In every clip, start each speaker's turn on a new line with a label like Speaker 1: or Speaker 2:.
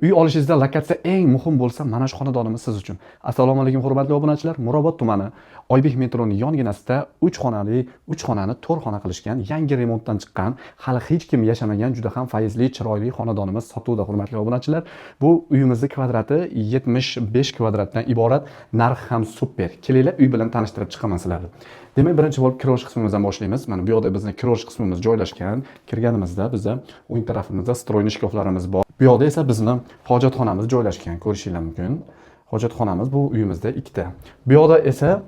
Speaker 1: Uy olishingizda lokatsiya eng muhim bo'lsa, mana shu xonadonimiz siz uchun. Assalomu alaykum, hurmatli obunachilar. Mirobod tumani, Oybek metroni yonginasida 3 xonali, 3 xonani 4 xona qilishgan, yangi remontdan chiqqan, hali hech kim yashamagan, juda ham fayzli, chiroyli xonadonimiz sotuvda, hurmatli obunachilar. Bu uyimizni kvadrati 75 kvadratdan iborat, narxi ham super. Kelinglar, uy bilan tanishtirib chiqaman sizlarni. Demak, birinchi bo'lib kirish qismimizdan boshlaymiz. Mana bu yoqda bizni kirish qismimiz joylashgan. Kirganimizda biza o'ng tarafimizda встроенный shkaflarimiz bor. Bu yoqda esa bizni hojatxonamiz joylashgan, ko'rishinglar mumkin. Hojatxonamiz bu uyimizda ikkita. Bu yoqda esa,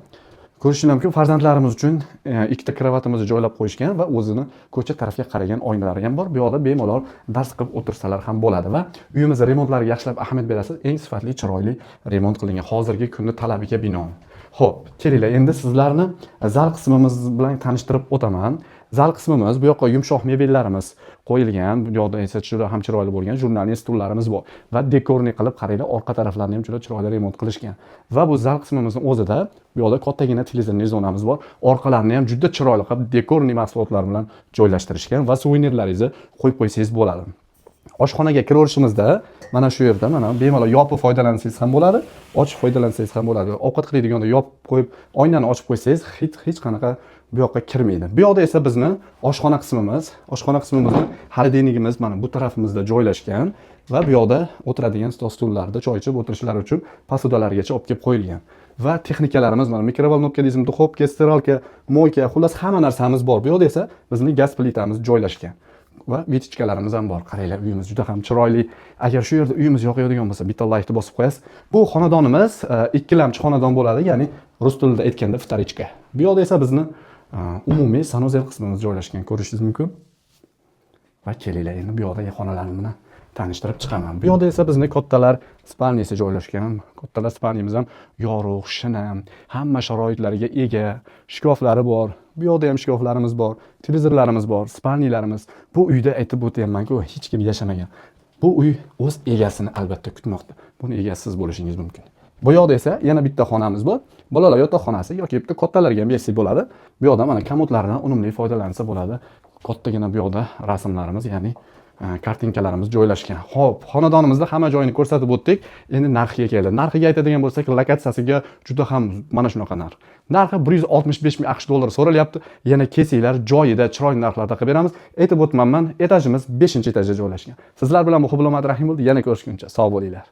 Speaker 1: ko'rishinglar mumkin, farzandlarimiz uchun ikkita kravatimizni joylab qo'yishgan va o'zini ko'cha tarafga qaragan oynalari ham bor. Bu yoqda bemalol dars qilib o'tirsalar ham bo'ladi va uyimizni remontlariga yaxshilab ahamiyat berasiz. Eng sifatli, chiroyli remont qilingan, hozirgi kunni talabiga binoan. Xo'p, kelinglar, endi sizlarni zal qismimiz bilan tanishtirib o'taman. Zal qismimiz, bu yoqqa yumshoq mebellarimiz qo'yilgan, bu yoqda esa juda ham chiroyli bo'lgan журнальный stullarimiz bor va декорный qilib, qaranglar, orqa taraflarini ham juda chiroyli remont qilishgan. Va bu zal qismimizni o'zida bu yoqda kattagina телевизорный zonamiz bor. Orqalarini ham juda chiroyli qilib декорный mahsulotlar bilan joylashtirishgan va suvenirlaringizni qo'yib qo'ysangiz bo'ladi. Oshxonaga kiraverishimizda mana shu yerda mana bemalol yopib foydalansangiz ham bo'ladi, ochib foydalansangiz ham bo'ladi. Ovqat qiladiganda yopib qo'yib, oynani ochib qo'ysangiz, hech qanaqa bu yoqqa kirmaydi. Bu yoqda esa bizni oshxona qismimiz, oshxona qismimizni холодильник imiz mana bu tarafimizda joylashgan va bu yoqda o'tiradigan stol, stullarda choy ichib o'tirishlari uchun посуда largacha olib kelib qo'yilgan. Va texnikalarimiz mana микроволновка deysizmi, духовка, стиралка, мойка, xullas, hamma narsamiz bor. Bu yoqda esa bizning gaz plitamiz joylashgan va вытяжка larimiz ham bor. Qaranglar, uyimiz juda ham chiroyli. Agar shu yerda uyimiz yoqayotgan bo'lsa, bitta laykni bosib qo'yasiz. Bu xonadonimiz ikkilamchi xonadon bo'ladi, ya'ni rus tilida aytganda вторичка. Bu yoqda esa bizni umumiy санузел qismimiz joylashgan, ko'rishingiz mumkin. Va kelinglar, endi bu yoqdagi xonalarni bilan tanishtirib chiqaman. Bu yoqda esa bizni kattalar спальня si joylashgan. Kattalar спальня miz ham yorug', shinam, hamma sharoitlarga ega, shkaflari bor. Bu yoqda ham shkaflarimiz bor, televizorlarimiz bor, спальня larimiz. Bu uyda, aytib o'tyapman-ku, hech kim yashamagan. Bu uy o'z egasini albatta kutmoqda. Buni egasi siz bo'lishingiz mumkin. Bu yoqda esa yana bitta xonamiz bor. Bolalar yotoqxonasi yoki bitta kattalarga ham bersak bo'ladi. Bu yoqda mana komodlardan unumli foydalansa bo'ladi. Kattagina bu yoqda rasmlarimiz, ya'ni картинка larimiz joylashgan. Xo'p, xonadonimizda hamma joyini ko'rsatib o'tdik. Endi narxiga keldi. Narxiga aytadigan bo'lsak, lokatsiyasiga juda ham mana shunaqa narx. Narxi 165 ming AQSh dollari so'ralyapti. Yana kelsanglar, joyida chiroyli narxlarda qilib beramiz. Aytib o'tmanman, etajimiz 5-etajda joylashgan. Sizlar bilan Muhibullo Rahim bo'ldi. Yana ko'rishguncha sog' bo'linglar.